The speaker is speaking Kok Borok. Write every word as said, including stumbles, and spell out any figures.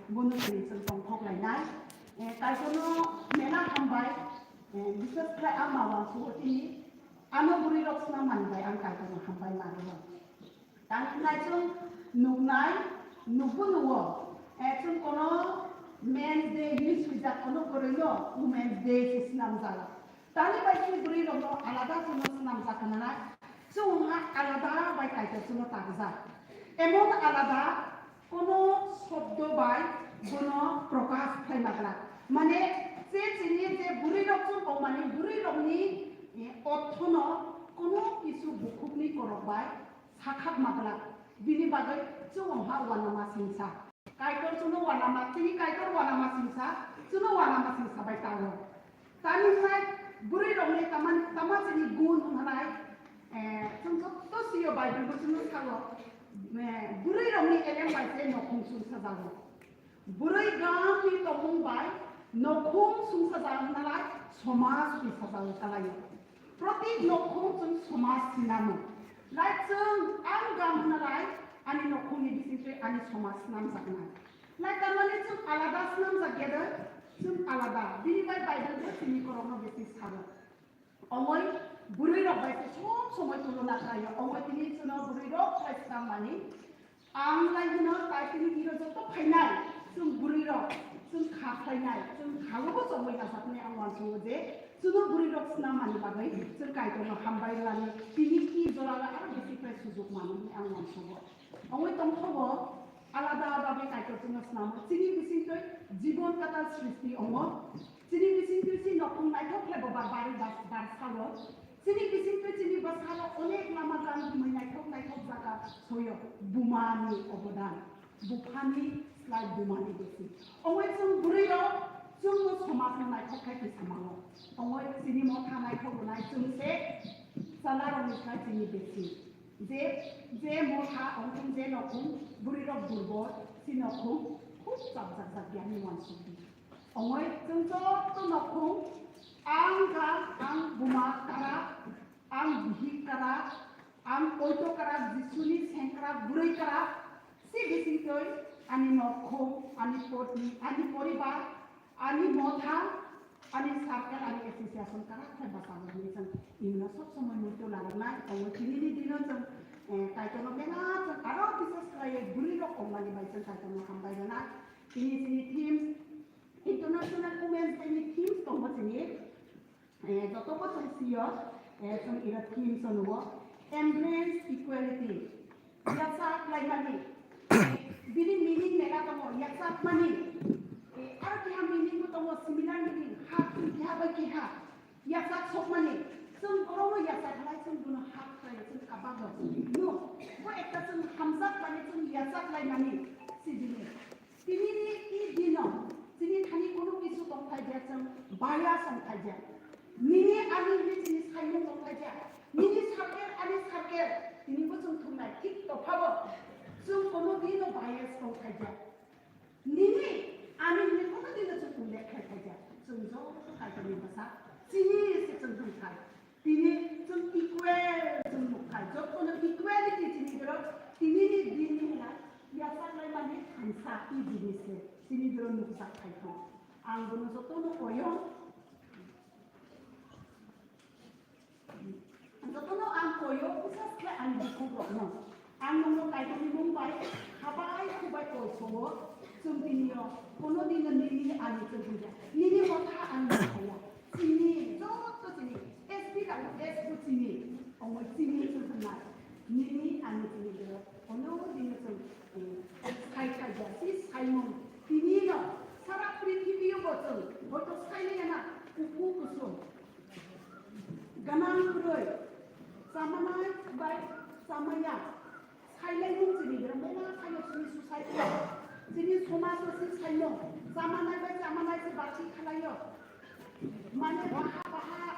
Bono tini chwng tongthok lainai. Eh, Kaitorno mela hambai. Eh, bisas khlai ang ma uansukgo tini. Ano bwrwi rok swnam mani bai ang Kaitorno hambai ma rwo. Tang khlai chwng nuknai, nukbo nugo. Eh, chwng kono Men's Day hinwi swijak, kono bwrwino Women's Day se swnamjak. Tani bai se bwrwi rokno alada chwngno swnamjak hwnanai. Chwng wngha alada bai Kaitor chwngno takjak. Emon alada kono shobdo bai bono prokash khlai magla. Mane je chini je bwrwi rok chwng tongmani bwrwi rokni, eh, orthono kono kisu bukhukni korok bai sakhak magla. Bini bagwi chwng wngha uanama singsa. Kaitor chwngno uanama, chini Kaitor uanama singsa, chwngno uanama singsa bai tango. Tani hwnai bwrwi rokni tama, tama chini gun hwnai, eh, chwng joto sio Bible bo chwngno sao, eh, bwrwi rokni elem bai se nokhung sungsajago. Bwrwi gamni tongmung bai nokhung sungsajak hwnalai somaj sungsajak kalaio. Protip nokhung chwng somaj sinamo. Lai chwng ang gam hwnalai ani nokhungni bisingtwi ani somaj snamjaknai. Lai tarmani chwng alada snamjak ya de, chwng alada. Bini bai Bible bo chini korokno bisi saro. Ongoi bwrwi rok bai se sob somoi tulona khlaio. Ongoi tini chwngno bwrwi rok khlai swkang mani. Ang lai hino tai tini iro joto phainai. Chwng bwrwi rok, chwng kha khlainai, chwng khalo bo chongwi nasaknai ang uansukgo je chwngno bwrwi rok swnam mani bagwi chwng Kaitorno hambai rwlani. Tini ki jora aro bisi khlai sujuk mano hinwi ang uansukgo. Ongoi tongthogo alada bagwi Kaitor chwngno swnamo. Chini bisingtwi jibon katal srishti ongo. Chini bisingtwi si nokhung naithok khe bo bar bari bas bar salo. Chini bisingtwi chini bwsalo onek lama gan himwi naithok naithok jaga soyo. Bumani obodan, buphani slai bumani besi. Ongoi chwng bwrwi rok chwngno somajno naithok khai twi samango. Ongoi chini motha naithok rwnai chwng se chwla rokni slai chini besi. Je, je motha ongkhum je nokhung bwrwi rok durbol si nokhung khub chapjak jak yani uansukdi. Ongoi chwng joto nokhung ang ga ang buma kara, ang bihik kara, ang oito kara, Jisuni sengkra bwrwi kara, si bisingtwi ani nokhung, ani potni, ani poribar, ani motha, ani circle, ani association kara khlai bwskango hinwi chwng imno sob somoi muitu lajaknai. Tongo tinini dino chwng, eh, Kaitorno bela chwng aro bises khlaiwi bwrwi rok ongmani bai chwng Kaitorno hambai rwnai. Tini chini themes, International Women's Day ni themes tongo chini. Eh, joto bo chwng sio, eh, chwng iro themes o nugo, embrace equality. Yasak laimani. Bini meaning mela tongo, yasak mani. Eh, aro keha meaning bo tongo, similar meaning, hak, keha bai keha. Yasak sokmani. Chwng borokno yasak lai, chwng bono hak khlai, chwng kabago. No, bo ekta chwng hamjak mani, chwng yasak laimani. Sibini. Tinini i dino, chini thani kunu kisu tongthai je chwng bias tongthai je. Nini ani hwnwi chini saimung tongthai je. Nini circle ani circle, tini bo chwng thumnai thik tophabo. Chwng kono dino bias tongthai je. Nini ani hwnwi kono dino chwng ullekh khai thai je. Chwng joto Kaitorni bwsa chini se chwng thumthai. Tini chwng equal chwng nukthai, jotono equality chini borok tinini dinni hwnwi yachaklaimani thansa i jinise chini borok nukjak phaikha. Ang bono jotono koyo, jotono ang koyo, bisas khe ani bukhukrokno. Ang nono Kaitorni mung bai habai khubai koi songo, chwng tini o kono dino nini ani chwng hwnja, nini motha ani motha ya. Chini, joto chini, S P rok S P chini, omo chini chwng hwnna. Nini ani chini dino kono dino chwng, eh, sai khaija, si saimung. Tini no sara prithibi o bo chwng hoito sailaiya na, kuphur kusung. Ganang kwrwi, chamanai bai chamaya, sailaimung chini borok belai khaino chini society o, chini somaj o si saimung, chamanai bai chamanai se bati khalaio. Mane baha baha